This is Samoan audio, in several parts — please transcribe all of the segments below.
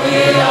Atu.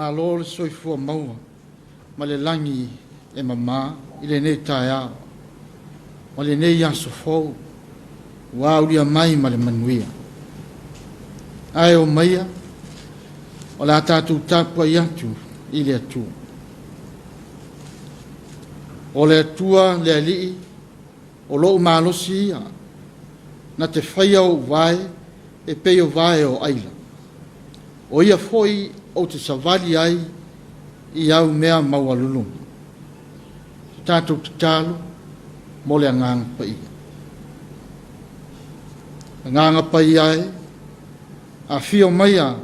Malo le soifua maua ma le lagi e mama i lenei taeao ma lenei aso fou ua aulia mai ma le manuia. Ae omaia, o le a tatou tapuai atu i le Atua. O le Atua le Alii, o lou malosi ia, na te faia ou vae e pei o vae o aila. O ia foi ou te savali ai i au mea maualuluga. Se tatou tatalo mo le Agaga Paia. Agaga Paia e, afio maia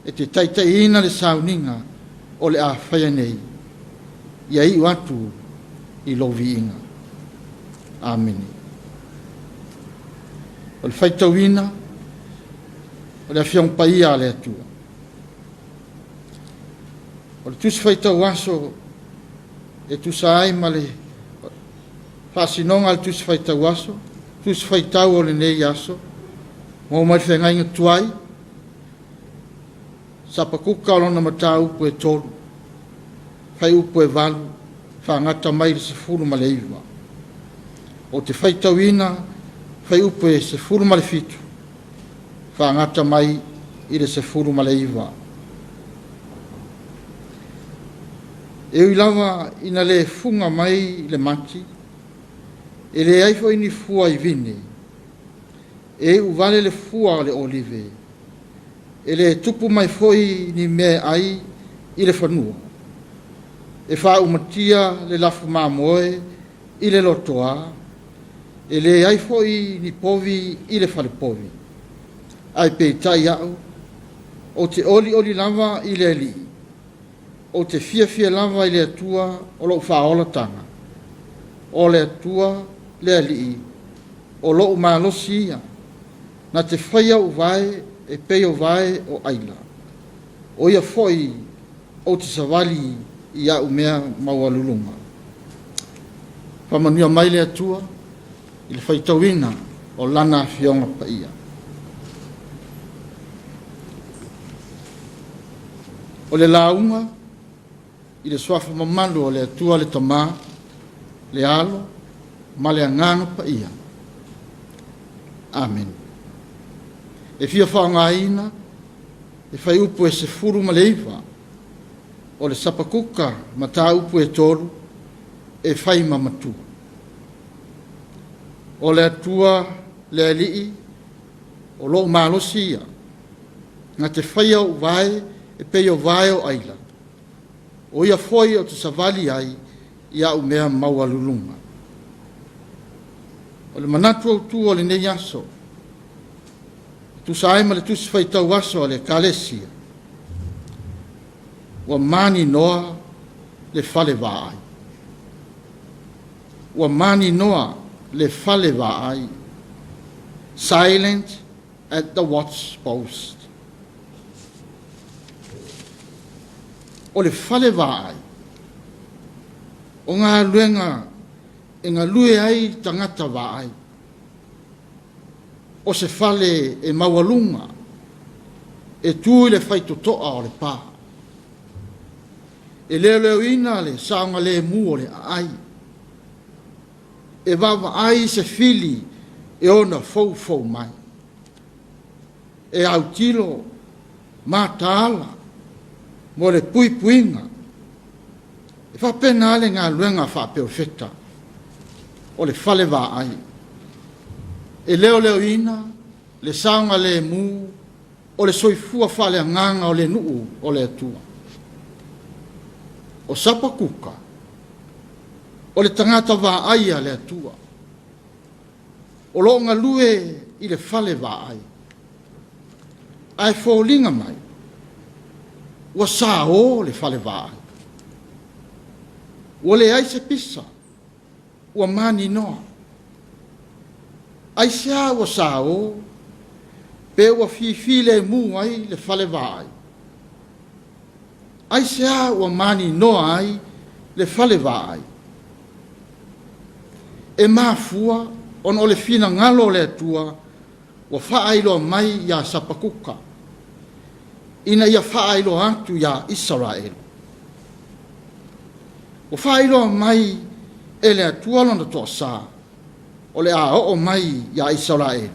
e te taitaiina le sauniga o le a faia nei, ia iu atu i lou viiga. Amene. O le faitauina o le Afioga Paia a le Atua. O le tusi faitau aso e tusa ai ma le faasinoga a le tusi faitau aso, tusi faitau o lenei aso, maua mai le feagaiga tuai, Sapakuka o lona mataupu e 3, fuaiupu e 8, faagata mai le 19. Ou te faitauina fuaiupu e 17, faagata mai i le 19. E ui lava ina le fuga mai le mati, e leai foi ni fua i vine, e iu vale le fua o le olive, e le tupu mai foi ni mea ai i le fanua, e faaumatia le lafu mamoe i le lotoa, e leai foi ni povi i le falepovi. Ae peitai au, ou te olioli lava i le Alii, ou te fiafia lava i le Atua o lou faaolataga, o le Atua le Alii, o lou malosi ia, na te faia ou vae e pei o vae o aila, o ia foi ou te savali i au mea maualuluga. Faamanuia mai le Atua i le faitauina o Lana Afioga Paia. O le lauga i le suafa mamalu o le Atua le Tama, le Alo ma le Agaga Paia. Amene. E fia faaaogaina le fuaiupu e 19 o le Sapakuka mataupu e 3 e fai ma matua. O le Atua le Alii, o lou malosi ia, na te faia ou vae e pei o vae o aila, o ia foi ou te savali ai i au mea maualuluga. O le manatu autu o lenei aso, e tusa ai ma le tusi faitau aso a le Ekalesia, ua maninoa le fale vaai. Ua maninoa le fale vaai. Silent at the watch post. O le fale vaai, o galuega e galue ai tagata vaai. O se fale e maualuga, e tu i le faitotoa o le pa. E leoleoina le saogalemu o le aai. E vaavaai se fili e ona foufou mai. E autilo mataala mo le puipuiga. E faapena le galuega faaperofeta o le fale vaai. E leoleoina le saogalemu o le soifua faaleagaga o le nuu o le Atua. O Sapakuka, o le tagata vaai a le Atua, o lo o galue i le fale vaai, ae foliga mai ua sao le fale vaai. Ua leai se pisa, ua maninoa. Aisea ua sao pe ua fifilemu ai le fale vaai? Aisea ua maninoa ai le fale vaai? E mafua ona o le finagalo o le Atua ua faailoa mai iā Sapakuka. ina ia faailoa atu iā Isaraelu. Ua faailoa mai e le Atua lona toasā o le a oo mai iā Isaraelu.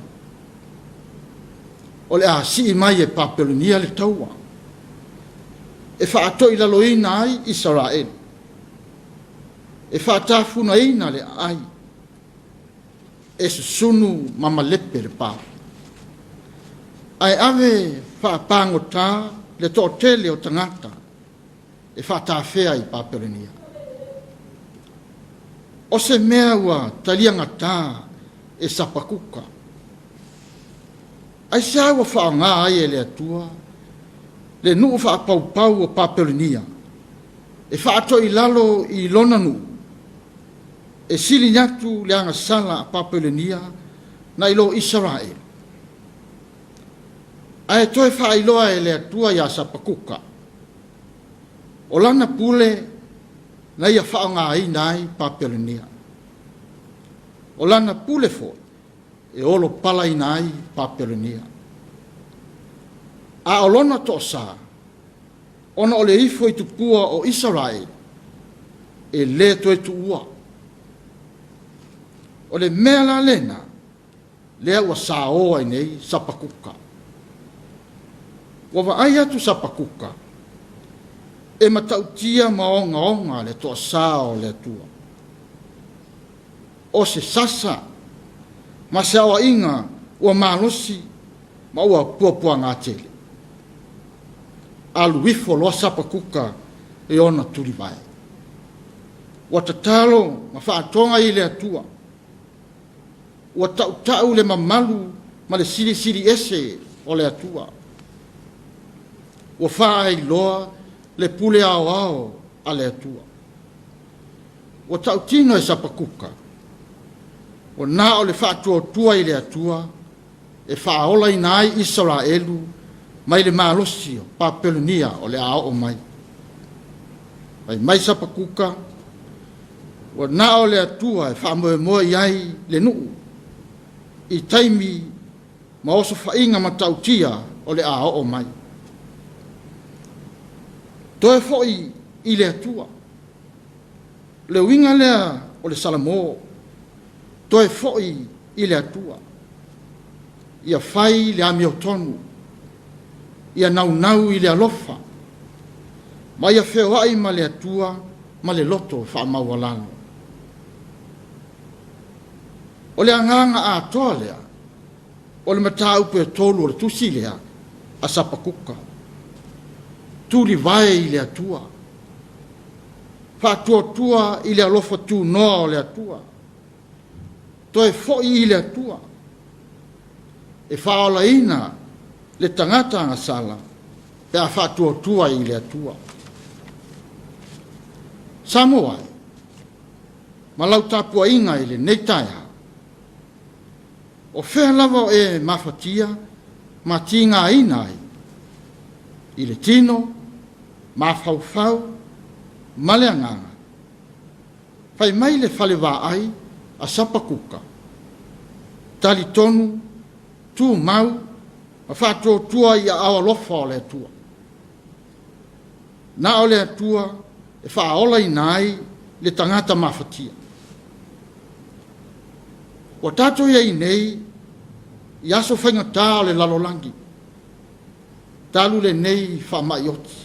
O le a sii mai e Papelonia le taua e faatoilaloina ai Isaraelu, e faatafunaina le aai, e susunu ma malepe le pa. Ae ave faapagota le toatele o tagata e faatafea i Papelonia. O se mea ua taliagatā e Sapakuka. Aisea ua faaaoga ai e le Atua le nuu faapaupau o Papelonia e faatoilalo i lona nuu, e sili atu le agasala a Papelonia nai lo Isaraelu? Ae toe faailoa e le Atua iā Sapakuka, o lana pule na ia faaaogaina ai Papelonia. O lana pule foi e olopalaina ai Papelonia. A o lona toasā, ona o le ifo i tupua o Isaraelu, e le toe tuua. O le mea la lena, lea ua saō ai nei Sapakuka. Ua vaai atu Sapakuka, e matautia ma ogaoga le toasā o le Atua. O se sasa ma se aoaiga ua malosi ma ua puapuaga tele. Alu ifo loa Sapakuka i ona tulivae. Ua tatalo ma faatoga i le Atua. Ua tautau le mamalu ma le silisili ese o le Atua. Ua faailoa le pule aoao a le Atua. Ua tautino e Sapakuka, ua na o le faatuatua i le Atua e faaolaina ai Isaraelu mai le malosi o Papelonia o le a oo mai. Fai mai Sapakuka, ua na o le Atua e faamoemoe i ai le nuu i taimi ma osofaiga matautia o le a oo mai. Toe foi i le Atua. Le uiga lea o le Salamo, toe foi i le Atua. Ia fai le amiotonu, ia naunau i le alofa, ma ia feoai ma le Atua ma le loto faamaualalo. O le agaga atoa lea o le mataupu e tolu o le tusi lea a Sapakuka. Tulivae i le Atua, faatuatua i le alofa tunoa o le Atua, toe foi i le Atua, e faaolaina le tagata agasala pe a faatuatua i le Atua. Samoa e, ma lau tapuaiga i lenei taeao, o fea lava o e mafatia ma tigaina ai, i le tino, mafaufau ma le agaga, fai mai le falevaai a Sapakuka, talitonu, tumau ma faatuatua i aao alofa o le Atua. Na o le Atua e faaolaina ai le tagata mafatia. Ua tatou i ai nei i aso faigata o le lalolagi, talu lenei faamai oti.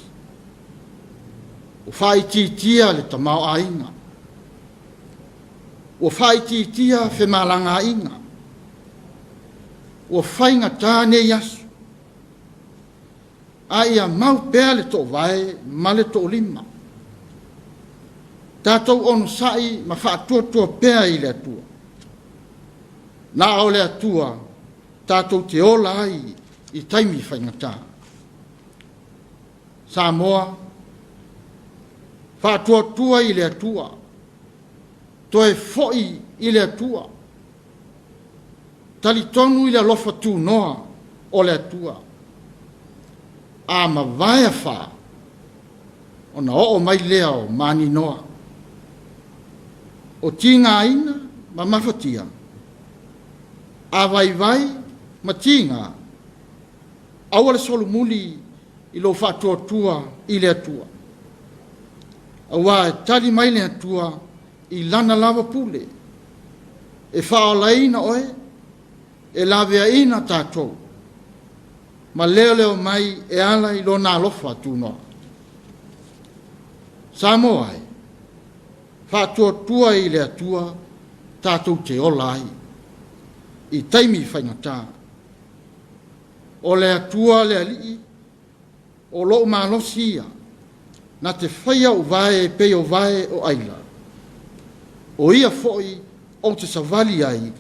Ua faaitiitia le tamaoaiga. Ua faaitiitia femalagaaiga. Ua faigata nei aso. A ia mau pea le toovae ma le toolima. Tatou onosai ma faatuatua pea i le Atua. Na o le Atua tatou te ola ai i taimi faigata. Samoa, faatuatua i le Atua, toe foi i le Atua, talitonu i le alofa tunoa o le Atua. A mavae afa, ona oo mai lea o maninoa, o tigaina ma mafatia, a vaivai ma tiga, aua le solomuli i lou faatuatua i le Atua. Auā e tali mai le Atua i Lana lava pule, e faaolaina oe, e laveaiina tatou, ma leoleo mai e ala i Lona alofa tunoa. Samoa e, faatuatua i le Atua tatou te ola ai i taimi faigata. O le Atua le Alii, o lou malosi ia, na te faia ou vae e pei o vae o aila. O ia foi ou te savali ai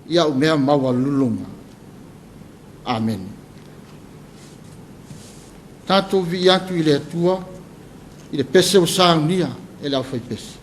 i au mea maualuluga. Amene. Tatou vii atu i le Atua i le pese ua saunia e le aufaipese.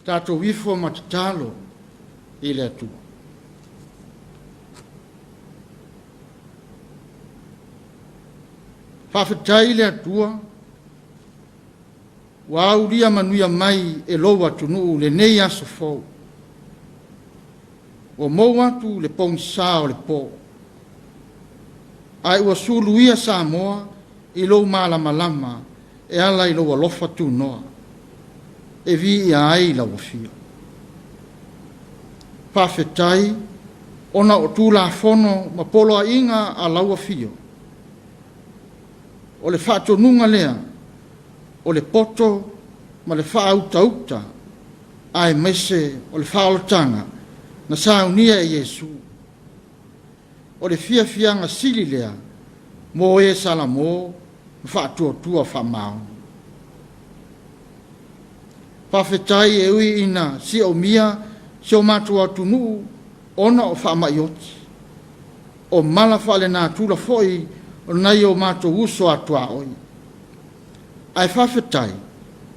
Tatou ifo ma tatalo i le Atua. Faafetai i le Atua ua aulia manuia mai e lou atunuu lenei aso fou. Ua mou atu le pogisa o le po, ae ua suluia Samoa i lou malamalama e ala i lou alofa tunoa, e viia ai lau afio. Faafetai ona o Tulafono ma poloaiga a lau afio. O le faatonuga lea o le poto ma le faautauta aemaise o le faaolataga na saunia e Iesu. O le fiafiaga sili lea mo e salamo ma faatuatua faamaoni. Faafetai e ui ina siomia si o matou atunuu ona o faamai oti, o mala faalenatura foi o nai o matou uso a tuaoi. Ae faafetai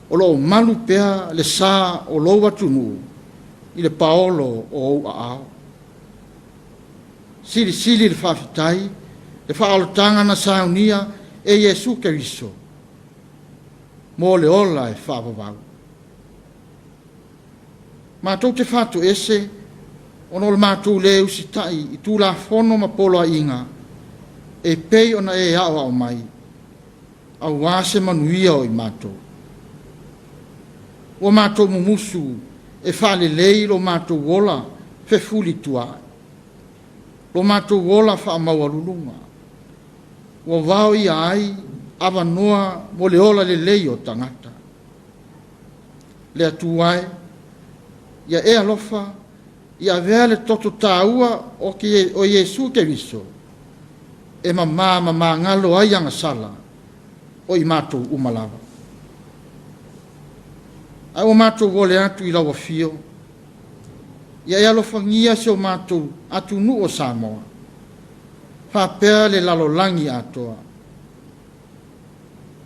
o lo o malu pea le sa o lou atunuu i le paolo o ou aao. Silisili le faafetai le faaolataga na saunia e Iesu Keriso mo le ola e faavavau. Matou te fatoese ona o le matou le usitai i Tulafono ma poloaiga e pei ona e aoao mai, auā se manuia o i matou. Ua matou mumusu e faalelei lo matou ola fefulituaai, lo matou ola faamaualuluga, ua vaoia ai avanoa mo le ola lelei o tagata. Le Atua e, ia e alofa, ia avea le toto taua o Iesu Keriso e mamā ma magalo ai agasala o i matou uma lava. Ae ua matou ole atu i lau afio, ia e alofagia si o matou atunuu o Samoa, faapea le lalolagi atoa.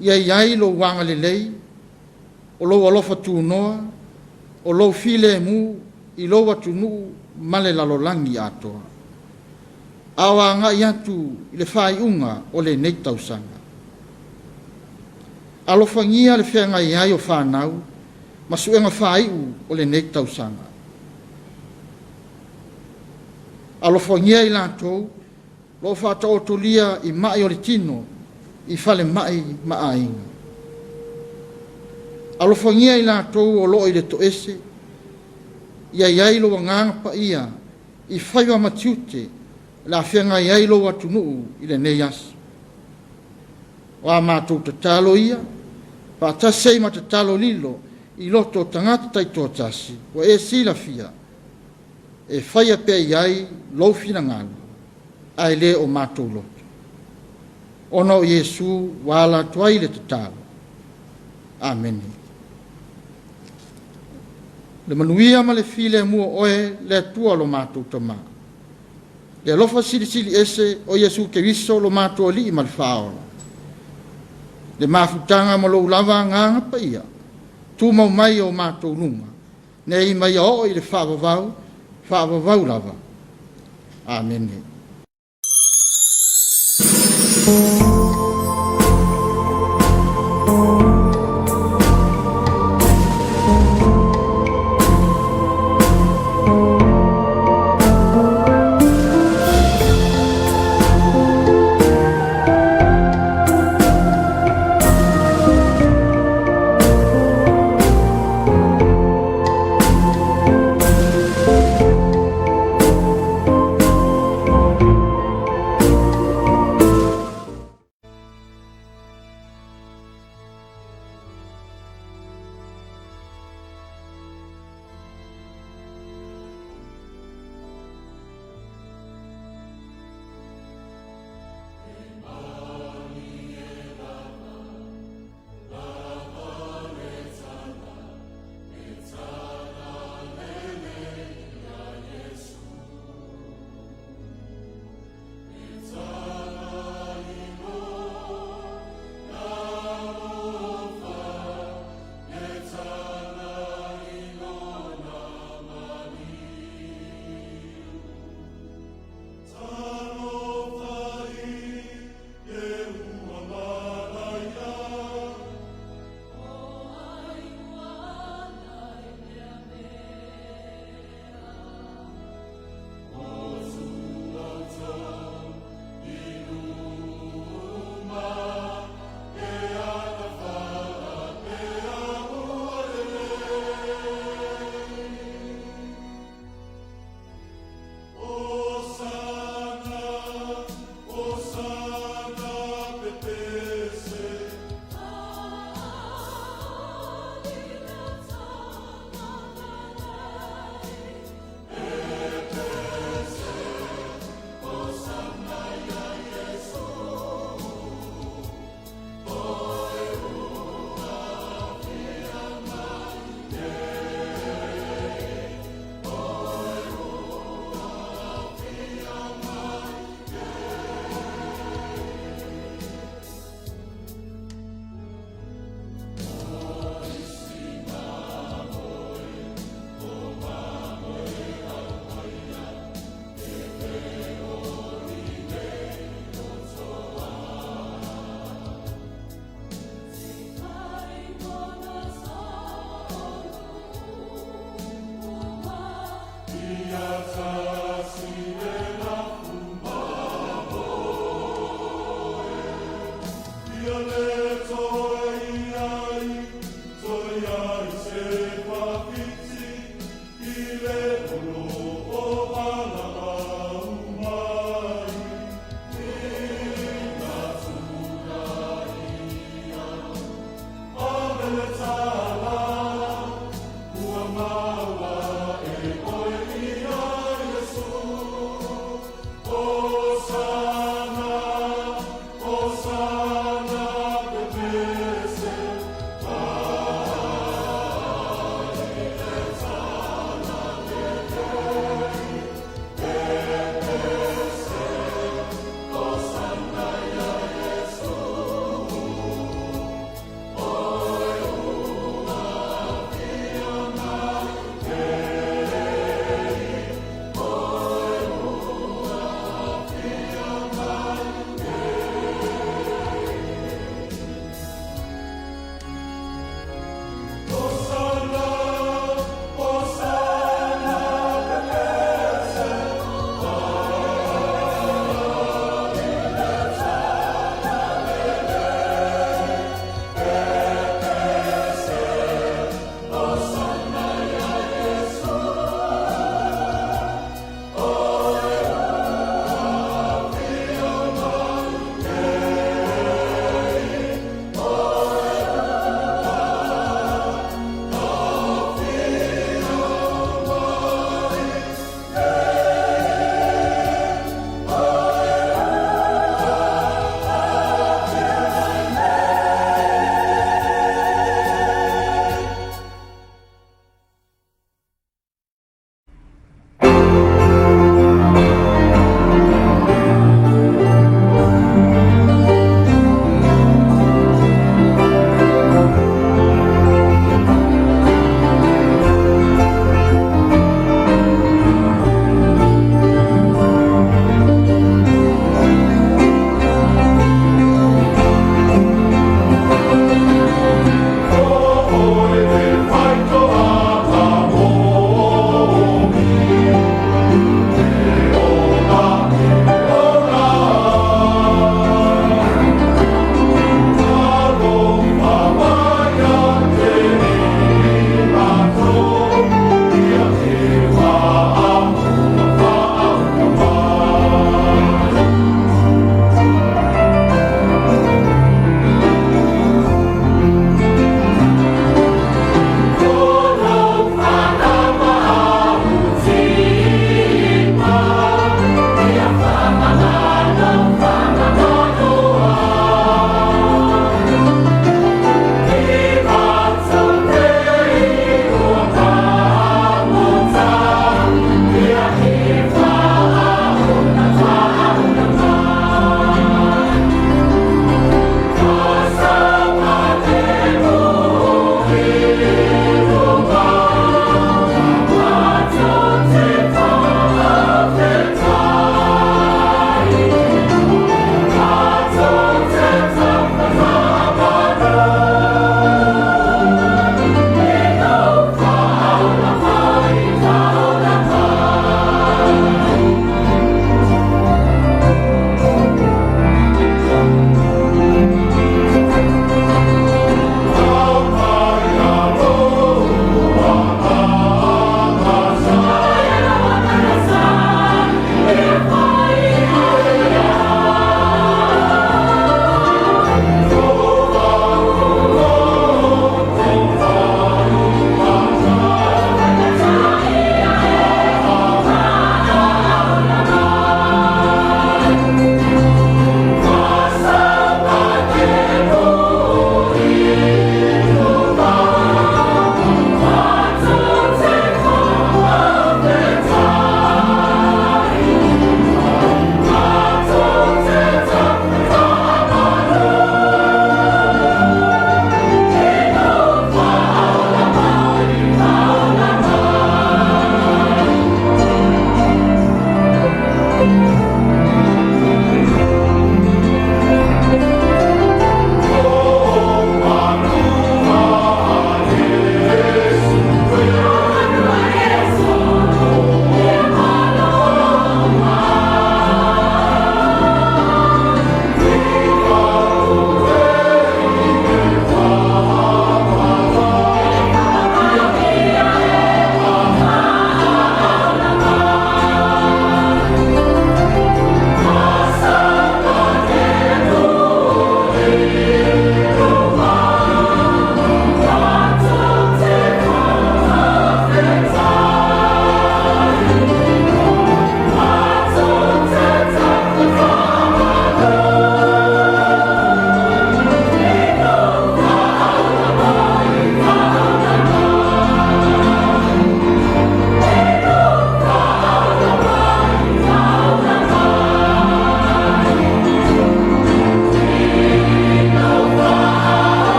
Ia i ai lou agalelei, o lou alofa tunoa, o lou filemu i lou atunuu ma le lalolagi atoa. A o agai atu i le faaiuga o lenei tausaga. Alofagia le feagai ai o fanau ma suega faaiu o lenei tausaga. Alofagia i latou o lo o faataotolia i mai o le tino i falemai ma aiga. Alofagia i latou o lo o i le toese, ia i ai lou Agaga Paia i faiva ma tiute o le a feagai ai lou atunuu i lenei aso. O a matou tatalo ia, faatasi ai ma tatalo lilo i loto o tagata taitoatasi ua e silafia, e faia pea i ai lou finagalo, ae le o matou loto. Ona o Iesu ua ala atu ai le tatalo. Amene. Le manuia ma le filemu o oe le Atua lo matou Tama, le alofa silisili ese o Iesu Keriso lo matou Alii ma le Faaola, le mafutaga ma lou lava Agaga Paia, tumau mai o matou luga, nei ma ia oo i le faavavau, faavavau lava. Amene.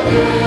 E.